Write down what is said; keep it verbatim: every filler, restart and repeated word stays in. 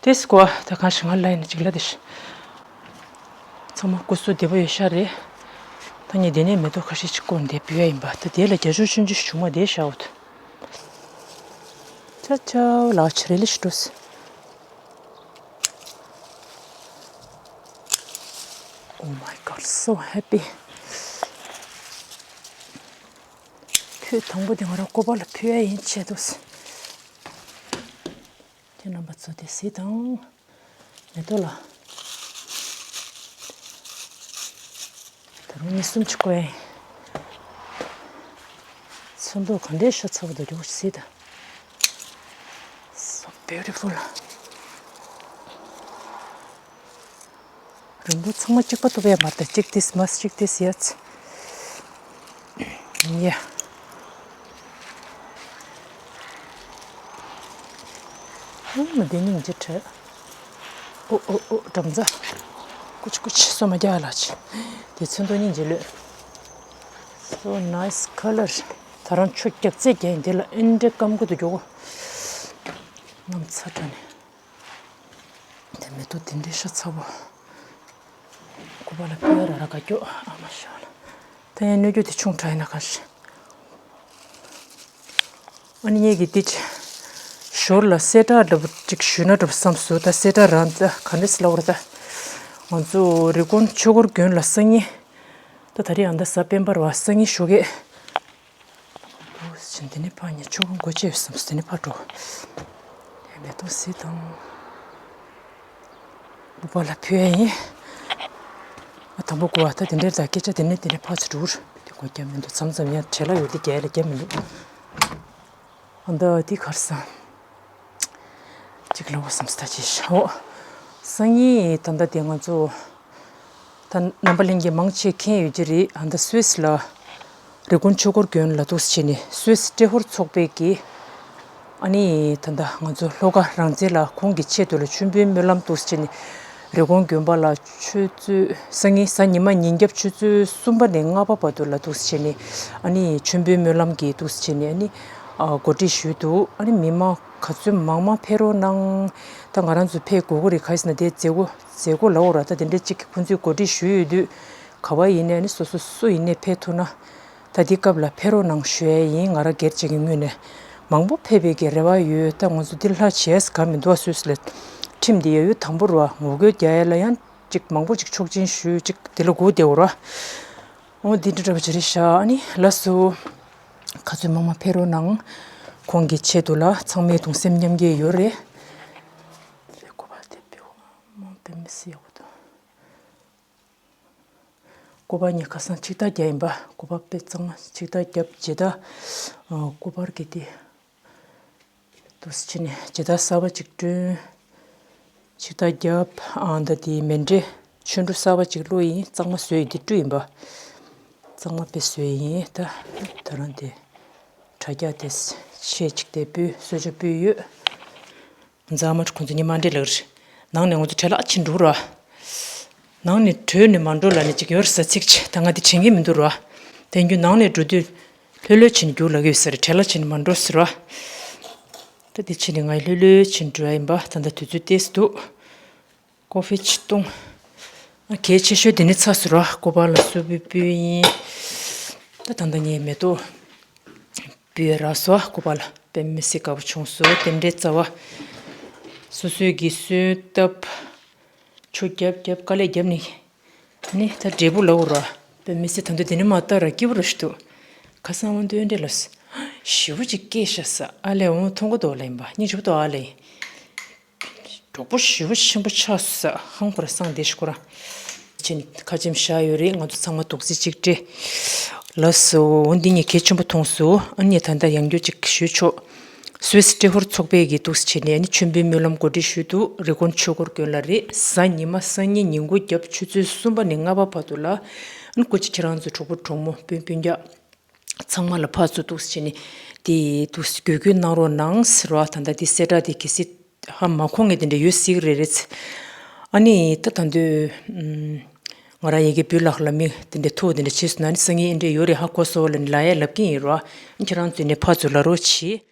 དེས་གོ་ད་གང་ཞིག་ང་ལ་ཡིན་ཅིག་ལ་དེ་ཤི། ཚང་མ་སྐུ་གཟུགས་བདེ་པོ་ཡོད་ཤག་རེད། ད་ངས་དེ་ནས་མེ་ཏོག་ཁ་ཤས་ཅིག་བསྐོར་འདེབས་ཡ་ཡིན་པ། ད་དེ་ལ་རྒྱ་ཤོག་ཆུང་ཆུང་བྱུང་བ་དེ་ཤག་འོ། ད་ཆ་ཆ་ལགས་ཆ་རེ་ལེ་ཤི་འགྲོ་སི། Oh my God, so happy. ཕུད་དང་པོ་དེ་ང་རང་ཀོ་པ་ལ་ཕུལ་ཡ་ཡིན་ཆེད་དུ། ཁྱེད་རྣམ་པ་ཚོ་དེ་གཟིགས་དང་། མེ་ཏོག་ལ། ད་རུང་གཉིས་གསུམ་ཅིག་བསྐོར་ཡ་ཡིན། ཚོན་མདོག་ག་འདྲའི་ཤ་ཚ་པོ་འདུག་གཟིགས་དང་། So beautiful. རིང་པོ་ཚང་མ་གཅིག་པ་གཏུབ་ཡ་མ་རེད། གཅིག་དེས་མ་གཅིག་དེས་ཡ་ཚ། ཡ། ཨུམ། འདི་སྙིང་རྗེ་བྲལ། ཨོ་ཨོ་ཨོ། བྲམ་ཟ། ཀུ་ཅི་ཀུ་ཅི་སོ་མ་རྒྱག་ལ་ཅི། དེ་ཚོན་མདོག་སྙིང་རྗེ་ལོས། So nice color. ད་རང་ཆུ་རྒྱག་རྩེ་རྒྱག་ཡིན། དེ་ལ་ཨེ་འདྲའི་སྐམ་གི་འདུག་གྱོ། གནམ་ཚ་དྲགས་ནས། དེ་མེ་ཏོག་དེ་འདྲའི་ཤ་ཚ་བོ། ཀོ་པ་ལ་ཕུལ་ར་ར་ག་ཀྱོ་ཨ་མ་ཤ་ལ། ད་ཡང་སྣོད་རྒྱུ་དེ་ཆུང་དྲགས་ཡིན་ན་ག་ཤི། ཨ་ནི་ངེད་ཀྱི་དེ་ཅི། ཞོར་ལ་གསལ་བསྒྲགས་འདྲ་པོ་ཅིག་ཞུས་ན་འདྲ་པོ་བསམ་སོང་། ད་གསལ་བསྒྲགས་རང་ད་ག་འདྲས་ལབ་དགོས་རེད་ད། ང་ཚོ་རི་ཀོན་ཆོས་འཁོར་དགོན་ལ་སང་ཉིན། ད་ད་རེས་ཨ་ད་གཟའ་སྤེན་པ་རེད་པ། སང་ཉིན་ཞོགས་ཀས། འོ་ཟིན། དེ་ནས་ཕར་ཉལ་ཆོག་གི་མགོ་བཅད་བསམ་སོང་། དེ་ནས་ཕར་འགྲོ། དེ་མེ་ཏོག་གཟིགས་དང་། ཀོ་པ་ལ་ཕུལ་ཡ་ཡིན། ཨ་དང་པོ་གོ་བ་ད་དེ་འདྲའི་ད་སྐད་ཆ་དེ་ནས་དེ་ནས་ཕར་ཚུར་འགྲོ། དེ་གོ་རྒྱ་མི་འདུག་མཚམས་མཚམས་ཡང་བྲེལ་བ་ཡོད་དེ་རྒྱ་ལ་རྒྱ་མི་འདུག་ཨ་ད་དེ་གར་སང་། གཅིག་ལ་འོ་བསམ་ས་ཅི་ཤོ། སང་ཉིན་ད་ལྟ་དེ་ང་ཚོ། ད་རྣམ་པ་ལྷན་རྒྱས་མང་ཆེ་མཁྱེན་ཡོད་ཀྱི་རེད། ཨ་ད་སུད་སི་ལ་རི་ཀོན་ཆོས་འཁོར་དགོན་ལ་འདུག་སེ་བྱས་ནས། སུད་སི་ཏྲེ་ཧོར་ཚོགས་པའི་གི། ཨ་ནི་ད་ལྟ་ང་ཚོ་ལྷོ་ཁ་རང་བཙན་ལ་ཁོང་གི་ཆེད་དུ་ལ་མཆོད་འབུལ་སྨོན་ལམ་འདུག་སེ་བྱས་ནས། རི་ཀོན་དགོན་པ་ལ་ཆུ་ཚོད་སང་ཉིན་གཟའ་ཉི་མ་ཉིན་རྒྱབ་ཆུ་ཚོད་གསུམ་པ་ནས་ལྔ་པ་བར་དུ་ལ་འདུག་སེ་བྱས་ནས། ཨ་ནི་མཆོད་འབུལ་སྨོན་ལམ་གྱི་འདུག་སེ་བྱས་ནས། ཨ་ནི་ཨ་གོ་སྒྲིག་ཞུས་འདུག་ཨ་ནི་མི་མང་ག་ཚོད་མང་མང་ཕེབས་རོགས་གནང་། ད་ང་རང་ཚོ་ཕེབས་དགོས་ཀྱི་རེད། ག་ཡིན་ཟེར་ན་དེ་མཛད་སྒོ་མཛད་སྒོ་ལབ་དགོས་རེད་པ། ད་དེ་འདྲ་གཅིག་ཁོང་ཚོས་གོ་སྒྲིག་ཞུས་ཡོད་དུས། ག་པར་ཡིན་ནའི་ཨ་ནི་སོ་སོ་སུ་ཡིན་ནའི་ཕེབས་ཐུབ་ན། ད་འདི་སྐབས་ལ་ཕེབས་རོགས་གནང་ཞུ་ཡ་ཡིན། ང་རང་སྒེར་གཅིག་གི་ངོས་ནས། མང་པོ་ཕེབས་པའི་གི་རེ་བ་ཡོད། ད་ང་ཚོ་འདི་ལྷ་བྱས་ག་མི་འདུག་པ། སུད་སི་ལ་ཁྲིམས་འདི་ཡ་ཡོད་དང་པོ་རེད་པ། ངོ་རྒོལ་རྒྱག་ཡ་ལ་ཡང་གཅིག་མང་པོ་གཅིག་ཆོག་མཆན་ཞུས། གཅིག་འདི་ལ་སྒུག་བསྡད་དགོས་རེད་པ། འོ་འདི་འདྲ་འདྲ་པོ་ཅིག་རེད་ཤག་ཨ་ནི་ལགས་སོ། ག་ཚོད་མང་མང་ཕེབས་རོགས་གནང་། ཁོང་གི་ཆེད་དུ་ལ་ཚང་མས་གདུང་སེམས་མཉམ་སྐྱེད་ཡོད་རེད། ཀོ་པ་དེ་བེའུ་མང་པོ་མི་སྲིད་ཡག་པོ་འདུག་ཀོ་པ་ངས་ཁ་སང་ཆིག་ཐག་བརྒྱབ་ཡིན་པ། ཀོ་པ་དཔེ་གཙང་མ་ཆིག་ཐག་བརྒྱབ་རྗེས་ད། ཨ་ཀོ་པར་གི་དེ། འདུག་སེ་བྱས་ནས་ཇི་ལྟར་གསར་པ་ཅིག་བསྐྲུན། ཆིག་ཐག་བརྒྱབ། ཨ་ད་དེའི་མཎྜལ་ཆོ་འཕྲུལ་གསར་པ་ཅིག་བླུགས་ཡིན། གཙང་མ་བཟོས་ཡིན། དེ་བཀྲུས་ཡིན་པ། གཙང་མ་དཔེ་བཟོས་ཡིན། ད་ད་རང་དེ་དྲ་རྒྱ་དེ་ཆས་ཅིག་དེ་ཕུལ། གསོལ་ཇ་ཕུལ་ཡོད། རྫ་མ་ཁོང་ཚོ་ཉི་མ་འདྲེ་ལགས་རེད། ནང་ནས་ང་ཚོ་བྲེལ་ལ་ཕྱིན་འགྲོ་ར། ནང་ནས་བྲོས་ནས་མ་འགྲོ་ལབ་ནས་ཅིག་ཡོད་རེད་ཟེར་ཚིག་ཅིག་ད་ང་དེ་དྲན་གྱི་མི་འདུག་ར། དེ་རྒྱུ་ནང་ནས་འགྲོ་དུས། ལྷོད་ལྷོད་བྱས་ནས་རྒྱུགས་ལབ་ཀྱི་ཡོད་ས་རེད། བྲེལ་ལ་བྱས་ནས་མ་འགྲོ་ཟེར་བ། ད་དེ་ཕྱིན་ནས་ང་ཡི་ལྷོད་ལྷོད་བྱས་ནས་འགྲོ་ཡ་ཡིན་པ། ད་ལྟ་དུས་ཚོད་ཏོག་ཙམ་འདུག་ཀོ་ཧྥི་ཅིག་བཏུང་། ཨ་གལ་ཆེ་ཤོས་དེ་ནི་ཚར་སོང་ར། ཀོ་པ་ལ་གསོལ་ཕུད་ཕུལ་ཡིན། ད་ད་ལྟ་ངས་མེ་ཏོག་ཕུལ་རག་སོང་། ཀོ་པ་ལ་དཔེ་མི་སྲིད་དགའ་པོ་བྱུང་སོང་། རྟེན་འབྲེལ་རྩ་བ། སོ་སོའི་གི་སོན་བཏབ། ཆུ་རྒྱབ་རྒྱབ་དཀའ་ལས་རྒྱབ་ནས། ནི་ད་འབྲས་བུ་ལ་འུར་བ། དཔེ་མི་སྲིད་ད་དུང་དེ་ནི་མ་ལྟ་ར་སྐྱིད་པོ་ར་ཞིག་འདུག་ཁ་སང་དབང་འདུས་འདྲེ་ལ། ཞེ་པོ་ཅིག་སྐྱེས་ཤག་ས། ཨ་ལས་འོང་མཐོང་གི་འདུག་ལ་ཡིན་པ། སྙིང་རྗེ་པོ་འདུག་ཨ་ལས། གྲོགས་པོ་ཞེ་པོ་ཆེན་པོ་ཆགས་སོང་ས། ཧང་པོ་ར་སང་བསྡད་ཤིག་ཁོ་རང་། ཕྱིན་ཁ་ཆེམས་བཞག་ཡོད་རེད། ང་ཚོ་ཚང་མ་རྡོག་རྩིས་གཅིག་སྒྲིལ། ལགས་སོ། འོ་འདི་ངས་གལ་ཆེན་པོ་མཐོང་སོང་། ཨ་ནི་ད་ལྟ་ཡང་བསྐྱར་གཅིག་ཞུས་ཆོག་སུད་སི་ཏྲེ་ཧོར་ཚོགས་པས་ཀྱིས་འདུག་སེ་བྱས་ནས་ཨ་ནི་མཆོད་འབུལ་སྨོན་ལམ་གོ་སྒྲིག་ཞུས་འདུག་རི་ཀོན་ཆོས་འཁོར་དགོན་ལ་རེད། གཟའ་ཉི་མ་སང་ཉིན་ཉིན་གུང་རྒྱབ་ཆུ་ཚོད་གསུམ་པ་ནས་ལྔ་པ་བར་དུ་ལ། ཨ་ནི་སྐུ་མཁྱེན་ཁྱེད་རང་ཚོ་གྲོགས་པོ་གྲོགས་མོ་སྤུན་སྤུན་ཀྱག་ཚང་མ་ལ་ཕར་ཚུར་འདུག་སེ་བྱས་ནས་དེ་འདུག་སེ་གུས་གུས་གནང་རོགས་གནང་ཟེར་བ། ད་ལྟ་དེ་གསལ་བསྒྲགས་དེ་གལ་སྲིད། ཧ་མ་གོ་མཁན་དེ་འདྲ་ཡོད་སྲིད་ཀྱི་རེད་རེད། ཨ་ནི་ད་ད་དུང་། ང་རང་ཡ་གི་བུ་ལགས་ལ་མི་དེ་འདྲ་ཐུག་དེ་འདྲ་བྱས་སོང་ན་ནི་སང་ཉིན་ཨེ་འདྲ་ཡོད་རེད། ཧ་གོ་སོང་ལབ་ནི་ལབ་ཡ་ལབ་ཀྱི་ཡིན་རོ། ཨ་ཁྱེད་རང་ཚོས་ནི་ཕར་ཚུར་ལབ་རོགས་གྱིས།